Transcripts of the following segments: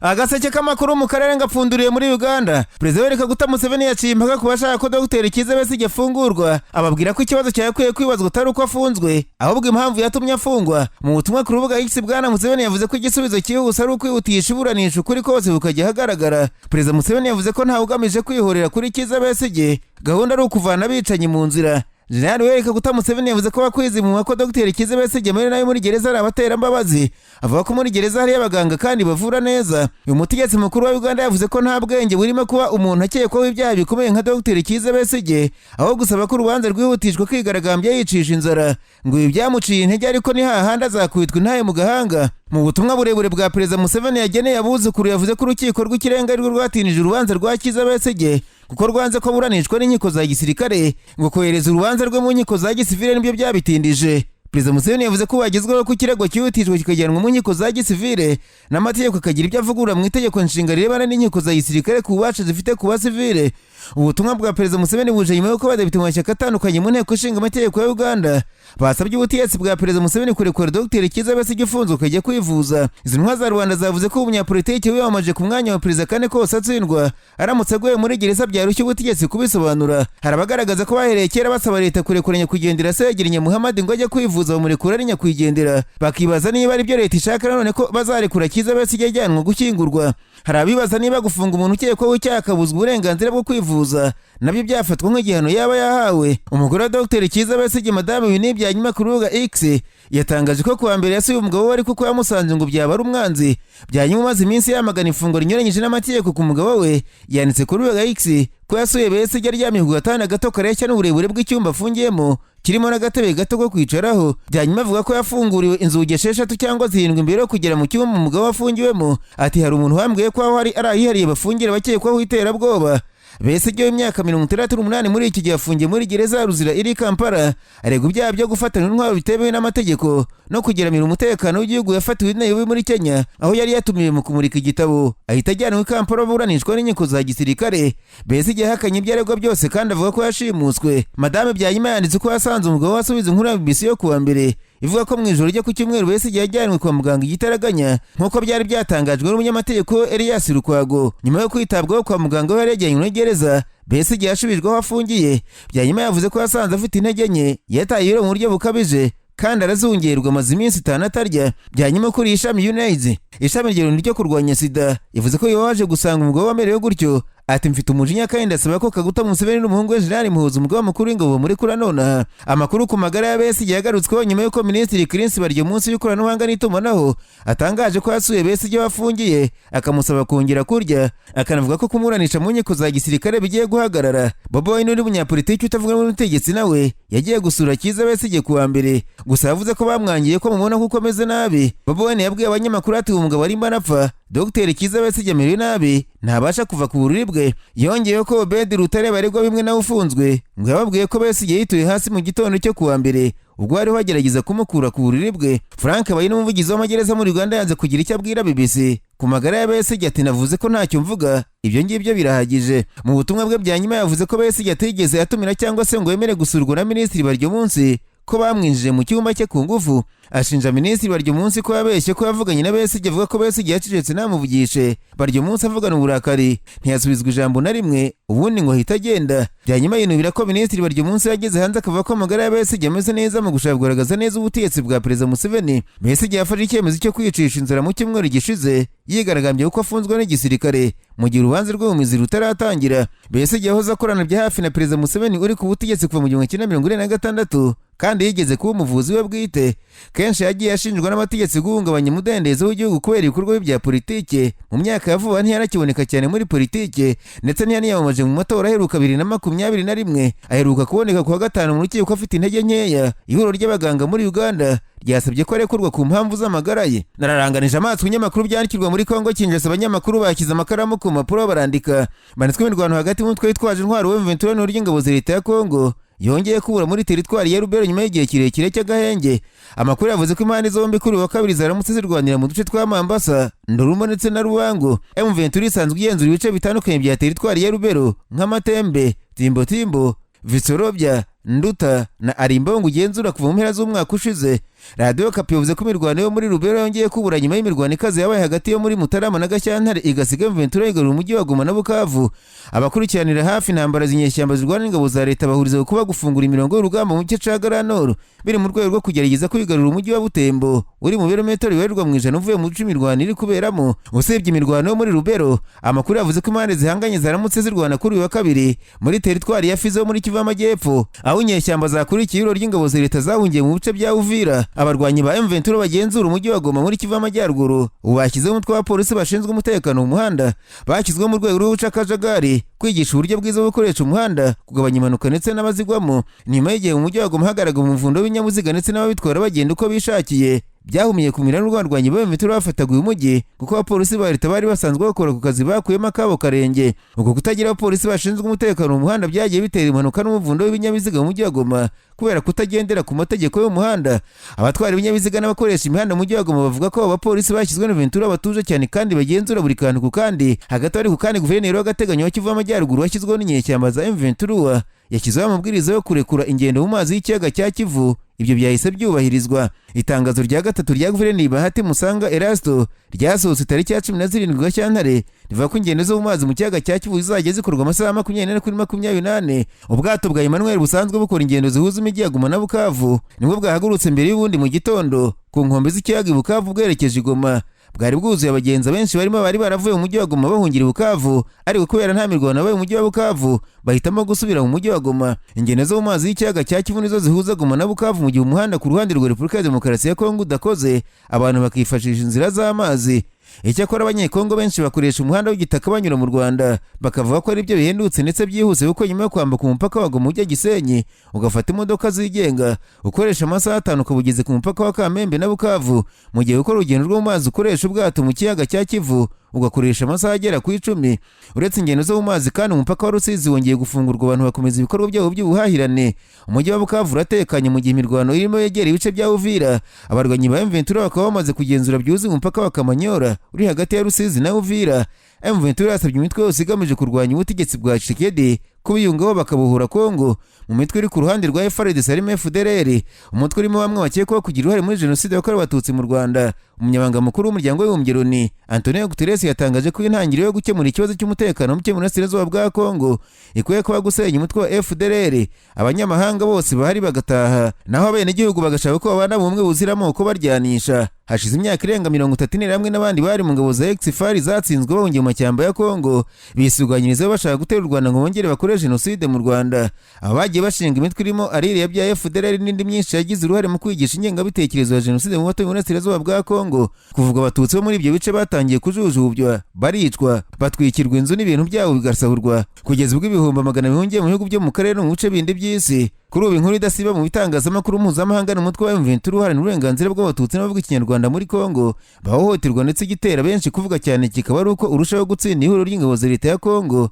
Agaseke k'amakuru mu karere ngapfunduriye muri Uganda. Perezida Yoweri Kaguta Museveni yaciye impaka ku bashaka ko Dr Kizza Besigye afungurwa, ababwira ko ikibazo cyakwiye kwibazwa atari uko afunzwe, ahubwo impamvu yatumye afungwa. Mu butumwa ku rubuga X, Bwana Museveni yavuze ko igisubizo cyihuse ari ukwihutisha iburanisha, ukuri kose kukajya ahagaragara. Perezida Museveni yavuze ko ntawe ugamije kwihorera kuri Kizza Besigye, gahunda ari ukuvana abicanyi mu nzira. Jenerali Yoweri Kaguta Museveni yavuze ko abakwizimwa ko Dr Kizza Besigye muri nayo muri gereza ari abaterambabazi. Avuga ko muri gereza hariyo abaganga kandi bavura neza. Uyu mutegetsi mukuru wa Uganda yavuze ko nta bwenge burimo kuba umuntu akekwaho ibyaha bikomeye nka Dr Kizza Besigye, aho gusaba ko urubanza rwihutishwa kwigaragambya yicisha inzara. Ngo ibi byamuciye intege, ariko ni hahandi azakubitwa intaye mu gahanga. Mu butumwa burebure bwa Perezida Museveni yageneye abuzukuru, yavuze ko Urukiko rw'Ikirenga arirwo rwatinije urubanza rwa Kizza Besigye kuko rwanze ko aburanishwa n'inkiko za gisirikare. Ngo kohereza urubanza rwe mu nkiko za gisivile nibyo byabitindije. Perezida Museveni yavuze ko bagezweho ko ikirego cyihutishwa kikajyanwa mu nkiko za gisivile, n'amategeko akagira ibyo avugurura mu itegeko nshinga rirebana n'inkiko za gisirikare ku bubasha zifite ku basivile. Ubutumwa bwa Perezida Museveni buje nyuma y'uko abadepite mu mashyaka atandukanye mu Nteko Ishinga Amategeko ya Uganda basabye ubutegetsi bwa Perezida Museveni kurekura Dr Kizza Besigye ufunzwe akajya kwivuza. Izi ntumwa za rubanda zavuze ko umunyapolitiki wiyamamaje ku mwanya wa perezida kane kose atsindwa, aramutse aguye muri gereza byarushya ubutegetsi kubisobanura. Hari abagaragaza ko bahereye kera basaba leta kurekura nyakwigendera Ssegirinya Muhammad ngo ajye kwivuza, bamurekura ari nyakwigendera, bakibaza niba ari byo leta ishaka none ko bazarekura Kizza Besigye ajyanwa gushyingurwa. Hari abibaza niba gufunga umuntu ukekwaho icyaha akabuzwa uburenganzira bwo kwivuza nabyo byafatwa nk'igihano yaba yahawe. Umugore wa Dr Kizza Besigye, Madamu Winnie Byanyima, ku rubuga X yatangaje ko kuwa mbere yasuye umugabo we, ariko ko yamusanze ngo byaba ari umwanzi. Byanyima umaze iminsi yamagana ifunguro rinyuranyije n'amategeko ku mugabo we, yanditse ku rubuga X ko yasuye Besigye aryamye ku gatanda gato kareshya n'uburebure bw'icyumba afungiyemo, kirimo n'agatebe gato ko kwicaraho. Byanyuma avuga ko yafunguriwe inzugi esheshatu cyangwa zirindwi mbere yo kugera mu cyumba umugabo afungiwemo. Ati: "Hari umuntu wambwiye ko aho ari ahihariye bafungira abakekwaho iterabwoba." Besigye w'imyaka 68 muri iki gihe afungiye muri gereza ya Ruzira iri Kampala, aregwa ibyaha byo gufatana intwaro bitemewe n'amategeko no kugeramira umutekano w'igihugu. Yafatiwe i Nairobi muri Kenya aho yari yatumiwe mu kumurika igitabo, ahita ajyanwa i Kampala aburanishwa n'inkiko za gisirikare. Besigye yahakanye ibyo aregwa byose kandi avuga ko yashimuswe. Madame Byanyima yanditse ko yasanze umugabo we asubiza inkuru ya BBC yo kuwa mbere ivuga ko mu ijoro ryo ku cyumweru Besigye yajyanwe kwa muganga igitaraganya, nk'uko byari byatangajwe n'umunyamategeko Elias Lukwago. Nyuma yo kwitabwaho kwa muganga we yari yajyanywe muri gereza, Besigye yashubijwe aho afungiye. Byanyima yavuze ko yasanze afite intege nke, yataye ibiro mu buryo bukabije kandi arazungerwa, amaze iminsi 5 atarya. Byanyuma ukuriye ishami UNAIDS, ishami rya ryo kurwanya sida, yavuze ko bibabaje gusanga umugabo wamerewe gutyo. Ati: "Mfite umujinya kandi ndasaba ko Kaguta Museveni n'umuhungu we Jenerali Muhoozi, umugaba mukuru w'ingabo, muri kura nonaha." Amakuru ku magara ya Besigye yagarutsweho nyuma y'uko Minisitiri Chris Baryomunsi w'ikoranabuhanga n'itumanaho atangaje ko yasuye Besigye wafungiye, akamusaba kongera kurya, akanavuga ko kumuranisha mu nkiko za gisirikare bigiye guhagarara. Bobi Wine, uri munyapolitiki utavuga n'ubutegetsi, nawe yagiye gusura Kizza Besigye kuwa mbere, gusa yavuze ko bamwangiye ko mubona kuko ameze nabi. Bobi Wine yabwiye abanyamakuru ati: "Umugabo arimo arapfa. Dr Kizza Besigye amerewe nabi, ntabasha kuva ku buriri bwe." Yongeyeho ko Obedi Rutare baregwa bimwe nawe ufunzwe ngo yababwiye ko Besigye yituye hasi mu gitondo cyo kuwa mbere ubwo bari bagerageza kumukura ku buriri bwe. Frank Abayi, n'umuvugizi w'amagereza muri Uganda, yanze kugira icyo abwira BBC ku magara ya Besigye. Ati: "Navuze ko ntacyo mvuga, ibyo ngibyo birahagije." Mu butumwa bwe, Byanyima yavuze ko Besigye atigeze atumira cyangwa se ngo yemere gusurwa na Minisitiri Baryomunsi, ko bamwinjije mu cyumba cye ku ngufu. Ashinja Minisitiri Baryomunsi ko yabeshye ko yavuganye na Besigye, avuga ko Besigye yacecetse ntamuvugishe. Baryomunsi avugana uburakari, ntiyasubizwa ijambo na rimwe, ubundi ngo ahita agenda. Byanyuma yinubira ko Minisitiri Baryomunsi yageze hanze akavuga ko amagara ya Besigye ameze neza mu gushaka kugaragaza neza ubutegetsi bwa Perezida Museveni. Besigye yafashe icyemezo cyo kwicisha inzara mu cyumweru gishize, yigaragambye kuko afunzwe n'igisirikare mu gihe urubanza rwe mu mizi rutaratangira. Besigye yahoze akorana bya hafi na Perezida Museveni uri ku butegetsi kuva mu 1946, kandi yigeze kuba umuvuzi we bwite. Kenshi yagiye ashinjwa n'amategeko guhungabanya umudendezo w'igihugu kubera ibikorwa bye bya politike. Mu myaka ya vuba ntiyarakiboneka cyane muri politike, ndetse ntiyaniyamamaje mu matora aheruka 2021. Aheruka kuboneka kuwa gatanu mu rukiko afite intege nkeya. Ihuriro ry'abaganga muri Uganda ryasabye ko arekurwa ku mpamvu z'amagara ye. Nararanganije amaso ibinyamakuru byandikirwa muri Kongo Kinshasa. Abanyamakuru bashyize amakaramu ku mpapuro barandika, banditswe imirwano hagati y'umutwe witwaje intwaro wa M23 n'ury'ingabo za leta ya Kongo yongeye kubura muri teritwari ya Rubero nyuma y'igihe kirekire cy'agahenge. Amakuru yavuze ko impande zombi kuri uyu wa kabiri zaramutse zirwanira mu duce twa Mambasa, Ndoruma ndetse na Rubango. M23 isanzwe igenzura ibice bitandukanye bya teritwari ya Rubero nk'Amatembe, Timbotimbo, Visorobya, Nduta na Arimbongo igenzura kuva mu mpera z'umwaka ushize. Radiyo Okapi yavuze ko imirwano yo muri Rubero yongeye kubura nyuma y'imirwano ikaze yabaye hagati yo muri Mutarama na Gashyantare, igasiga M23 yigarura umujyi wa Goma na Bukavu. Abakurikiranira hafi intambara z'inyeshyamba zirwana n'ingabo za leta bahuriza ku kuba gufungura imirongo y'urugamba mu gice ca Garanoro biri mu rwego rwo kugerageza kwigarurira umujyi wa Butembo uri mu birometero bibarirwa mu 100 uvuye mu duce imirwano iri kuberamo. Usibye imirwano yo muri Rubero, amakuru yavuze ko impande zihanganye zaramutse zirwana kuri uyu wa kabiri muri teritwari ya Fizi yo muri Kivu y'Amajyepfo, aho inyeshyamba zakurikiye ihuriro ry'ingabo za leta zahungiye mu bice bya Uvira. Abarwanyi ba M23 bagenzura umujyi wa Goma muri Kivu y'Amajyaruguru ubu bashyizeho umutwe w'abapolisi bashinzwe umutekano mu muhanda, bashyizweho mu rwego rwo guca akajagari, kwigisha uburyo bwiza bwo gukoresha umuhanda, kugabanya impanuka ndetse n'abazigwamo. Nyuma y'igihe mu mujyi wa Goma hagaragara umuvundo w'ibinyabiziga ndetse n'ababitwara bagenda uko bishakiye, byahumiye ku mirano n'urwanyi ba M23 bafataga uyu mujyi, kuko abapolisi ba leta bari basanzwe bakora ku kazi bakuyemo akabo karenge. Uko kutagira abapolisi bashinzwe umutekano mu muhanda byagiye bitera impanuka n'umuvundo w'ibinyabiziga mu mujyi wa Goma kubera kutagendera ku mategeko y'umuhanda. Abatwara ibinyabiziga n'abakoresha imihanda mu mujyi wa Goma bavuga ko abo bapolisi bashyizwe na M23 batuje cyane kandi bagenzura buri kantu ku kandi. Hagati ariko kandi, guverineri w'agateganyo wa Kivu y'Amajyaruguru washyizweho n'inyeshyamba za M23 yashyizeho amabwiriza yo kurekura ingendo mu mazi y'ikiyaga cya Kivu. Ibyo byahise byubahirizwa. Itangazo rya gatatu rya guverineri Bahati Musanga Erasto ryasohotse tariki ya 17 Gashyantare rivuga ko ingendo zo mu mazi mu kiyaga cya Kivu zizajya zikorwa amasaha 24 kuri 24. Ubwato bwa Emmanuel busanzwe bukora ingendo zihuza imijyi ya Goma na Bukavu nibwo bwahagurutse mbere y'ubundi mu gitondo ku nkombe z'ikiyaga i Bukavu bwerekeje i Goma. Bwari bwuzuye abagenzi benshi barimo bari baravuye mu mujyi wa Goma bahungira i Bukavu, ariko kubera nta mirwano yabaye mu mujyi wa Bukavu bahitamo gusubira mu mujyi wa Goma. Ingendo zo mu mazi y'ikiyaga cya Kivu nizo zihuza Goma na Bukavu, mu gihe umuhanda ku ruhande rwa Repubulika ya Demokarasi ya Kongo udakoze, abantu bakifashisha inzira z'amazi. Icyakora Abanyekongo benshi bakoresha umuhanda w'igitaka banyura mu Rwanda, bakavuga ko ari byo bihendutse ndetse byihuse, kuko nyuma yo kwambuka umupaka wa Goma ujya Gisenyi ugafata imodoka zigenga ukoresha amasaha 5 ukaba ugeze ku mupaka wa Kamembe na Bukavu, mu gihe ukora urugendo rwo mu mazi ukoresha ubwato mu kiyaga cya Kivu ugakoresha amasaha agera ku 10. Uretse ingendo zo mu mazi kandi, umupaka wa Rusizi wongeye gufungurwa, abantu bakomeza ibikorwa byabo by'ubuhahirane. Umujyi wa Bukavu uratekanye mu gihe imirwano irimo yegera ibice bya Uvira. Abarwanyi ba M23 bakaba bamaze kugenzura byuzuye umupaka wa Kamanyora uri hagati ya Rusizi na Uvira. M23 yasabye imitwe yose igamije kurwanya ubutegetsi bwa Tshisekedi kubiyungaho bakabohora Kongo. Mu mitwe iri ku ruhande rwa FARDC harimo FDLR, umutwe urimo bamwe bakekwaho kugira uruhare muri jenoside yakorewe Abatutsi mu Rwanda. Umunyamabanga mukuru w'umuryango w'abibumbye Loni, Antonio Guterres, yatangaje ko intangiriro yo gukemura ikibazo cy'umutekano muke mu burasirazuba bwa Kongo ikwiye kuba gusenya umutwe wa FDLR, abanyamahanga bose bahari bagataha, naho abenegihugu bagashaka ko babana mu bumwe buzira amoko baryanisha. Hashize imyaka irenga 31 hamwe n'abandi bari mu ngabo za ex-FAR zatsinzwe bahungiye mu mashyamba ya Kongo, bisuganyiriza bashaka gutera u Rwanda ngo bongere bakore jenoside mu Rwanda. Aba bagiye bashinga imitwe irimo ariri ya bya FDLR n'indi myinshi yagize uruhare mu kwigisha ingengabitekerezo ya jenoside mu batuye mu burasirazuba bwa Kongo. Kuvuga Abatutsi bo muri ibyo bice batangiye kujujubywa, baricwa, batwikirwa inzu n'ibintu byabo bigasahurwa, kugeza ubwo ibihumbi magana bihungiye mu bihugu byo mu karere no mu bice bindi by'isi. Kuri ubu inkuru idasiba mu bitangazamakuru mpuzamahanga ni umutwe wa M23 uharanira uburenganzira bw'Abatutsi n'abavuga Ikinyarwanda muri Kongo bahohoterwa, ndetse igitera benshi kuvuga cyane kikaba ari uko urushaho gutsinda ihuriro ry'ingabo za leta ya Kongo,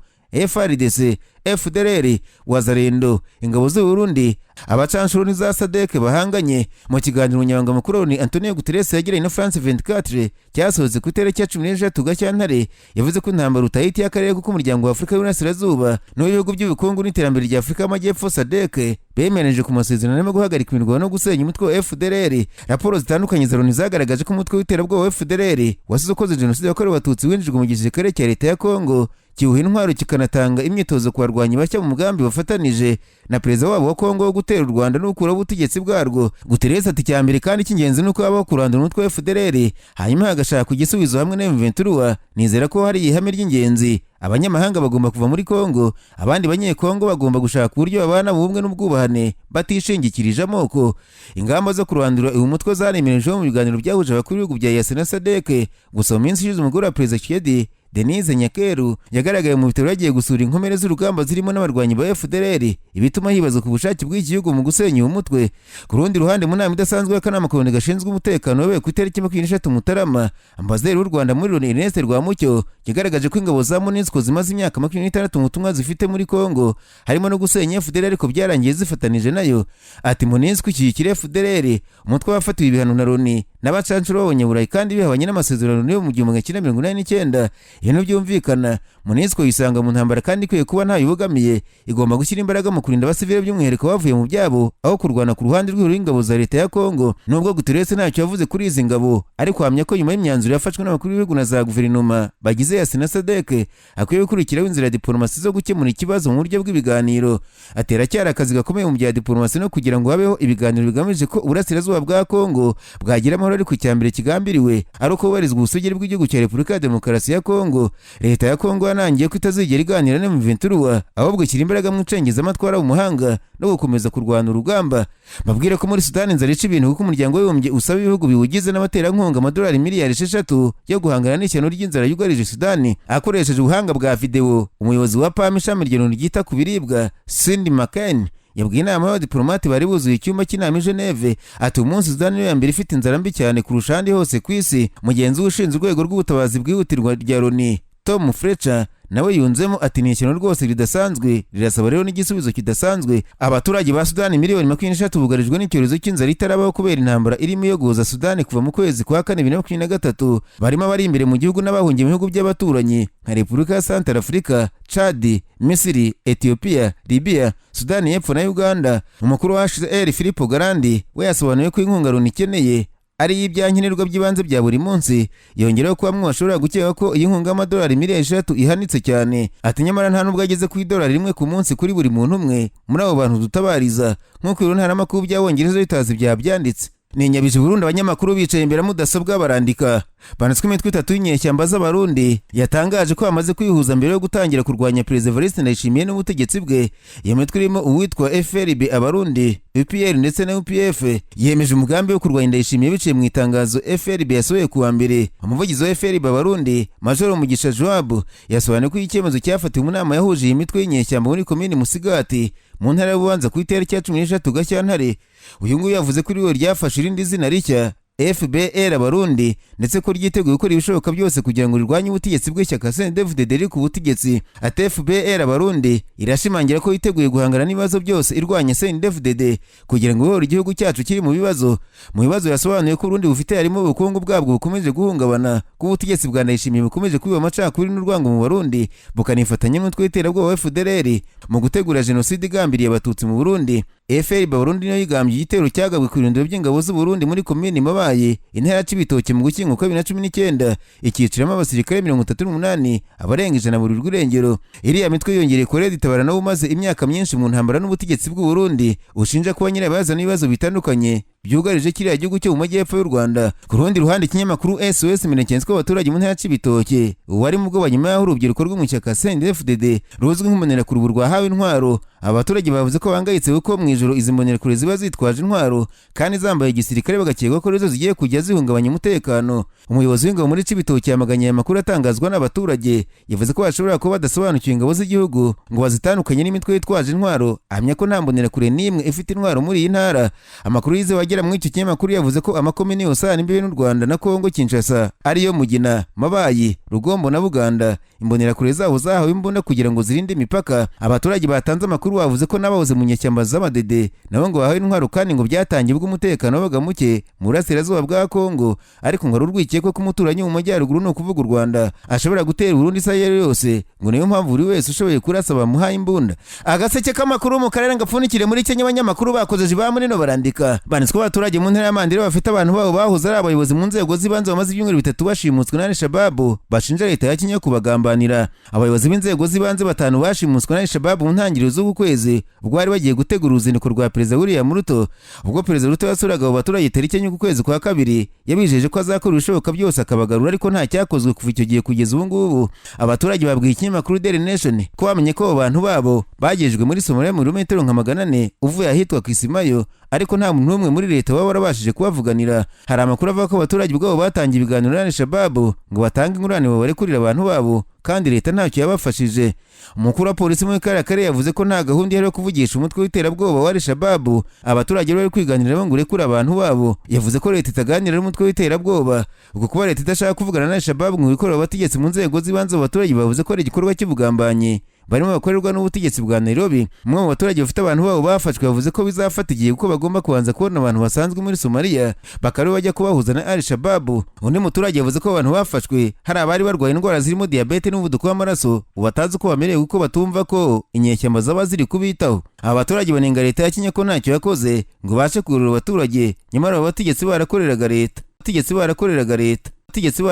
FARDC, FDLR, Wazalendo, ingabo z'u Burundi, abacanshuro n'iza SADC bahanganye. Mu kiganiro umunyamabanga mukuru ni Antonio Guterres yagiranye na France 24 cyasohotse ku itariki ya 16 Gashyantare, yavuze ko intambara utahita y'akarere, kuko umuryango wa Afurika y'Uburasirazuba n'ibihugu by'ubukungu n'iterambere rya Afurika y'Amajyepfo SADC bemeranyije ku masezerano arimo guhagarika imirwano no gusenya umutwe wa FDLR. Raporo zitandukanye za Loni zagaragaje ko umutwe w'iterabwoba wa FDLR wasize ukoze jenoside yakorewe Abatutsi winjijwe mu gisirikare cya leta ya Kongo, kiwuha intwaro, kikanatanga imyitozo ku barwanyi bashya mu mugambi bafatanije na perezida wabo wa Kongo wo gutera u Rwanda no gukuraho ubutegetsi bwarwo. Guterres ati: "Icya mbere kandi cy'ingenzi ni uko habaho kurandura umutwe wa FDLR, hanyuma hagashakwa igisubizo hamwe na M23. Nizera ko hari ihame ry'ingenzi: abanyamahanga bagomba kuva muri Kongo, abandi Banyekongo bagomba gushaka uburyo babana mu bumwe n'ubwubahane batishingikirije amoko." Ingamba zo kurandura uyu mutwe zaremerejweho mu biganiro byahuje abakuru b'ibihugu bya EAC na SADC. Gusa mu minsi ishize, umugore wa perezida Tshisekedi, Denise Nyakeru, yagaragaye mu bitaro yagiye gusura inkomere z'urugamba zirimo n'abarwanyi ba FDLR, ibituma hibazwa ku bushake bw'iki gihugu mu gusenya uyu mutwe. Ku rundi ruhande, mu nama idasanzwe y'akanama k'Loni gashinzwe umutekano wabaye ku itariki 23 Mutarama, ambasaderi w'u Rwanda muri Loni, Ernest Rwamucyo, yagaragaje ko ingabo za MONUSCO zimaze imyaka 26 mu butumwa zifite muri Kongo, harimo no gusenya FDLR, ariko byarangiye zifatanije nayo. Ati MONUSCO ishyigikira FDLR, umutwe wafatiwe ibihano na Loni n'abacancuro b'Abanyaburayi kandi bihabanye n'amasezerano yo mu 1989. Ibintu byumvikana, MONUSCO yisanga mu ntambara kandi ikwiye kuba ntayo ibogamiye, igomba gushyira imbaraga mu kurinda abasivile by'umwihariko bavuye mu byabo, aho kurwana ku ruhande rw'ingabo za leta ya Kongo. Nubwo Guterres ntacyo yavuze kuri izi ngabo, ariko ahamya ko nyuma y'imyanzuro yafashwe n'abakuru b'ibihugu na za guverinoma bagize EAC na SADC, akwiye gukurikiraho inzira ya diplomasi zo gukemura ikibazo mu buryo bw'ibiganiro. Atera cyari akazi gakomeye mu bya diplomasi no kugira ngo habeho ibiganiro bigamije ko uburasirazuba bwa Kongo bwagira amahoro, ariko icya mbere kigambiriwe ari uko hubahirizwa ubusugire bw'igihugu cya Repubulika ya Demokarasi ya Kongo. Leta ya Kongo yanangiye ko itazigera iganira na M23, ahubwo ishyira imbaraga mu icengezamatwara mu mahanga no gukomeza kurwana urugamba. Babwire ko muri Sudani inzara ica ibintu, kuko umuryango w'abibumbye usaba ibihugu biwugize n'abaterankunga amadolari miliyari 6 yo guhangana n'ishyano ry'inzara yugarije Sudani. Akoresheje ubuhanga bwa videwo, umuyobozi wa PAM, ishami rya Loni ryita ku biribwa, Cindy McCain, yabwiye inama y'abadiplomate bari buzuye icyumba cy'inama i Geneve ati umunsi Sudani niyo ya mbere ifite inzara mbi cyane kurusha ahandi hose ku isi. Mugenzi we ushinzwe urwego rw'ubutabazi bwihutirwa rya Loni, Tom Fletcher, nawe yunzemo ati ni ishyano rwose ridasanzwe, rirasaba rero n'igisubizo kidasanzwe. Abaturage ba Sudani miliyoni 23 bugarijwe n'icyorezo cy'inzara itarabaho kubera intambara irimo iyogoza Sudani kuva mu kwezi kwa kane 2023, barimo abari imbere mu gihugu n'abahungiye mu bihugu by'abaturanyi nka Repubulika ya Central Africa, Chad, Misiri, Ethiopia, Libya, Sudani y'Epfo na Uganda. Umukuru wa HCR Filippo Grandi we yasobanuye ko inkunga Loni ikeneye ari iy'ibyankenerwa by'ibanze bya buri munsi. Yongeraho ko bamwe bashobora gukeka ko iyi nkunga y'amadolari miliyari 3 ihanitse cyane. Ati nyamara nta nubwo ageze ku idolari rimwe ku munsi kuri buri muntu umwe muri abo bantu dutabariza, nk'uko ibiro ntaramakuru by'Abongereza bitazi byabyanditse. Ni inyabije Burundi, abanyamakuru bicaye imbere ya mudasobwa barandika. Banditswe imitwe itatu y'inyeshyamba z'Abarundi yatangaje ko bamaze kwihuza mbere yo gutangira kurwanya Perezida Evariste Ndayishimiye n'ubutegetsi bwe. Iyo mitwe irimo uwitwa FRB Abarundi, UPR ndetse na UPF, yemeje umugambi wo kurwanya Ndayishimiye biciye mu itangazo FRB yasohoye kuwa mbere. Umuvugizi wa FRB Abarundi, Majoro Mugisha Joab, yasobanuye ko icyemezo cyafatiwe mu nama yahuje iyi mitwe y'inyeshyamba muri komini Musigati mu ntara y'Ububanza ku itariki ya 13 Gashyantare. Uyu nguyu yavuze ko iriwe ryafashe irindi zina rishya, FBR Abarundi, ndetse ko ryiteguye gukora ibishoboka byose kugira ngo rirwanye ubutegetsi bw'ishyaka CNDD-FDD riri ku butegetsi. Ati FBR Abarundi irashimangira ko yiteguye guhangana n'ibibazo byose irwanya CNDD-FDD kugira ngo ibohore igihugu cyacu kiri mu bibazo. Mu bibazo yasobanuye ko Uburundi bufite harimo ubukungu bwabwo bukomeje guhungabana, ko ubutegetsi bwa Ndayishimiye bukomeje kubiba amacakubiri n'urwango mu Barundi, bukanifatanya n'umutwe w'iterabwoba wa FDLR mu gutegura jenoside igambiriye Abatutsi mu Burundi. FRB Abarundi niyo yigambye igitero cyagabwe ku birindiro by'ingabo z'u Burundi muri komini Mabayi, intara ya Cibitoke, mu Gushyingo kwa 2019, ikiciramo abasirikare 38, abarenga 100 buri rw'irengero. Iriya mitwe yongereye ko Red Tabara nawe umaze imyaka myinshi mu ntambara n'ubutegetsi bw'u Burundi, ushinja kuba nyirabayazana n'ibibazo bitandukanye byugarije kiriya gihugu cyo mu majyepfo y'u Rwanda. Ku rundi ruhande, ikinyamakuru SOS Merekeza ko abaturage mu ntara ya Cibitoke uwari mu bwoba nyuma y'aho urubyiruko rwo mu ishyaka CNDD-FDD ruzwi nk'Imbonerakure ubu rwahawe intwaro. Abaturage bavuze ko bangayitse kuko mu ijoro izi mbonerakure ziba zitwaje intwaro kandi zambaye igisirikare, bagakeka ko arizo zigiye kujya zihungabanya umutekano. Umuyobozi w'ingabo muri Cibitoke yamaganye aya makuru atangazwa n'abaturage. Yavuze ko bashobora kuba badasobanukiwe ingabo z'igihugu ngo bazitandukanye n'imitwe yitwaje intwaro, ahamya ko nta mbonerakure n'imwe ifite intwaro muri iyi ntara. Amakuru yizewe agera muri icyo kinyamakuru yavuze ko amakomini yose ahana imbibi n'u Rwanda na Kongo Kinshasa, ariyo Mugina, Mabayi, Rugombo na Buganda, imbonerakure zaho zahawe imbunda kugira ngo zirinde imipaka. Abaturage batanze amakuru bavuze ko n'abahoze mu nyeshyamba z'amadede nabo ngo bahawe intwaro, kandi ngo byatangiye ubwo umutekano wabaga muke mu burasirazuba bwa Kongo, ariko ngo hari urwikekwe ko umuturanyi mu majyaruguru, ni ukuvuga u Rwanda, ashobora gutera Burundi isaha iyo ari yo yose, ngo niyo mpamvu buri wese ushoboye kurasa bamuhaye imbunda. Agaseke k'amakuru mu karere gapfunikire muri Kenya, abanyamakuru bakoze ba munino barandika. Banditswe abaturage mu ntara ya Mandera bafite abantu babo bahoze ari abayobozi mu nzego z'ibanze bamaze ibyumweru 3 bashimutswe na Al-Shabaab, bashinja leta ya Kenya kubagambanira. Abayobozi b'inzego z'ibanze batanu bashimutswe na Al-Shabaab mu ntangiriro z'uku kwezi, ubwo bari bagiye gutegura uruzinduko rwa Perezida William Ruto. Ubwo Perezida Ruto yasuraga abo baturage tariki 4 ukwezi kwa kabiri, yabijeje ko azakora ibishoboka byose akabagarura, ariko nta cyakozwe kuva icyo gihe kugeza ubu ngubu. Abaturage babwiye ikinyamakuru Daily Nation ko bamenye ko abo bantu babo bagejejwe muri Somalia mu birometero nka 400 uvuye ahitwa Kisimayo, ariko nta muntu n'umwe muri leta baba barabashije kubavuganira. Hari amakuru avuga ko abaturage ubwabo batangiye ibiganiro na Al-Shabaab ngo batange ingurane babarekurire abantu babo, kandi leta ntacyo yabafashije. Umukuru wa polisi muri kariya karere yavuze ko nta gahunda ihari yo kuvugisha umutwe w'iterabwoba wa Al-Shabaab abaturage bari kwiganirira ngo urekure abantu babo. Yavuze ko leta itaganira n'umutwe w'iterabwoba. Ubwo kuba leta idashaka kuvugana na Al-Shabaab ngo ikorere abategetsi mu nzego z'ibanze, abaturage bavuze ko ari igikorwa cy'ubugambanyi barimo bakorerwa n'ubutegetsi bwa Nairobi. Umwe mu baturage bafite abantu babo bafashwe bavuze ko bizafata igihe, kuko bagomba kubanza kubona abantu basanzwe muri Somalia, bakaba bajya kubahuza na Al-Shabaab. Undi muturage yavuze ko abantu bafashwe hari abari barwaye indwara zirimo diyabete n'umuvuduko w'amaraso, ubu batazi uko bamerewe kuko batumva ko inyeshyamba zaba ziri kubitaho. Aba baturage banenga leta ya Kenya ko ntacyo yakoze ngo ibashe kugarura abaturage, nyamara aba bategetsi barakoreraga leta, abategetsi barakoreraga leta, abategetsi bara